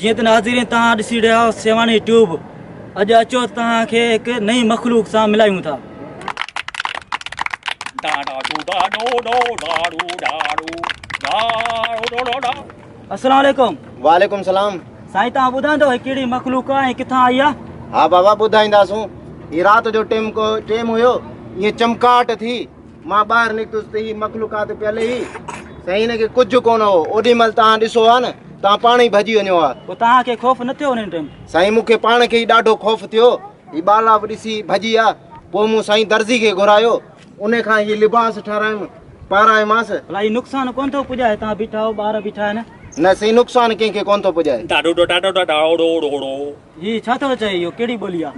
جيئن ته ناظرين توهان ڏسي رهيا آهيو سيوهاڻي ٽيوب اڄ اچو ته توهان کي هڪ نئين مخلوق سان ملايون ٿا. السلام عليڪم. وعليڪم السلام. سائين توهان ٻڌائيندو هي ڪهڙي مخلوق آهي ۽ ڪٿان آئي آهي؟ ها بابا ٻڌائينداسون. هي رات جو ٽيم ڪو ٽيم هيو ائين چمڪاٽ ٿي مان ٻاهر نڪتس ته هي مخلوقات پيل هئي. سائين هن کي ڪجهه ڪونه هو. اوڏي مهل توهان ڏسو ها نه توهان پاڻ ئي ڀڄي وڃو ها. پوء توهان کي خوف نه ٿيو انهي ٽيم؟ سائين مون کي پاڻ کي ئي ڏاڍو خوف ٿيو. هي ٻالا به ڏسي ڀڄي ويا. پوء مون سائين درزي کي گهرايو. ان کان هي لباس ٺهرايم پارايومانس. ڀلا هي نقصان ڪونه ٿو پڄائي؟ توهان بيٺا آهيو ٻار بيٺا آهن. نه سائين نقصان ڪنهن کي ڪونه ٿو پڄائي. هي ڇا ٿو چئي اهو ڪهڙي ٻولي آ.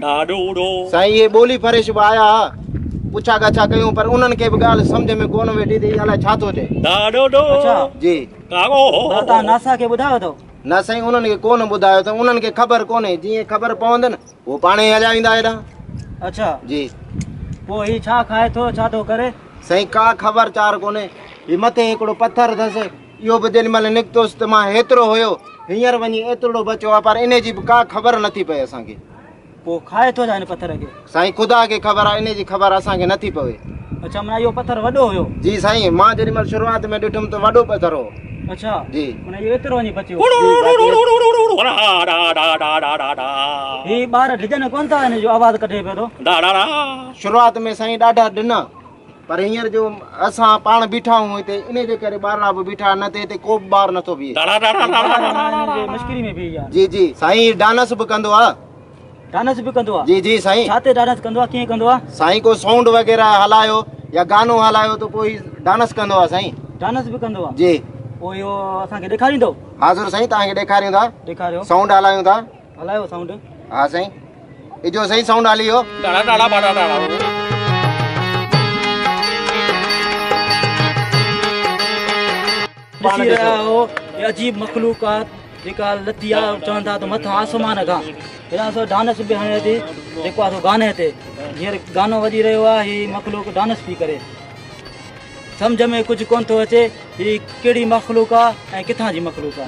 سائين اهي ٻولي فريش به آيا ها پڇا ڳاڇا ڪيون پر انهن کي به ڳالهه سمجهه ۾ ڪونه ويٺي ته هي الائي ڇا ٿو چئي. اڇا جي. ڀلا توهان ناسا کي ٻڌايو اٿو؟ نه سائين انهن کي ڪونه ٻڌايو اٿم انهن کي خبر ڪونهي جيئن خبر پوندن هو پاڻ ئي هليا ويندا هيڏانهن. اڇا جي. پوء هي ڇا کائي ٿو ڇا ٿو ڪري؟ سائين ڪا خبر چار ڪونهي هي مٿي هڪڙو پٿر اٿس اهو به جيڏي مهل نڪتس ته مان هيترو هيو، هينئر وڃي ايترڙو بچيو آهي، پر انهي جي به ڪا خبر نٿي پئي اسان کي. پوء کائي ٿو ڇا ان پٿر کي؟ سائين خدا کي خبر آهي، انهي جي خبر اسان کي نٿي پوي. اڇا معنيٰ اهو پٿر وڏو هيو؟ جي سائين، مان جيڏي مهل شروعات ۾ ڏٺم ته وڏو پٿر هو. اڇا جي. معنيٰ اهو ايترو وڃي بچيو. هي ٻار ڊڄن ڪونه ٿا ان جو آواز ڪڍي پيو ٿو. شروعات ۾ سائين ڏاڍا ڊنا. پر هينئر جو اسان پاڻ بيٺا آهيون هتي انهي جي ڪري ٻارڙا به بيٺا نه ته هتي ڪو به ٻار نٿو بيهي. مشڪري ۾ بيهي آ. جي جي سائين هي ڊانس به ڪندو آ. ڊانس به ڪندو آ. جي جي سائين. ڇا تي ڊانس ڪندو آ ڪيئن ڪندو آ؟ سائين ڪو سائونڊ وغيره هلايو يا گانو هلايو ته پوء هي ڊانس ڪندو آ سائين. ڊانس به ڪندو آ. جي. پوء اهو اسان کي ڏيکاريندو؟ حاضر سائين توهان کي ڏيکاريون ٿا. ڏيکاريو. سائونڊ هلايون ٿا. هلايو سائونڊ. ها سائين اجو سائين سائونڊ هلي ويو. ڏسي رهيا آهيو هي عجيب مخلوقات جيڪا لٿي آ چون ٿا ته مٿان آسمان کان هيڏانهن سو ڊانس به هڻي ٿي جيڪو آ سو گاني تي هينئر گانو وڄي رهيو آ هي مخلوق ڊانس پئي ڪري سمجهه ۾ ڪجهه ڪونه ٿو اچي هي ڪهڙي مخلوق آ ۽ ڪٿان جي مخلوق آ.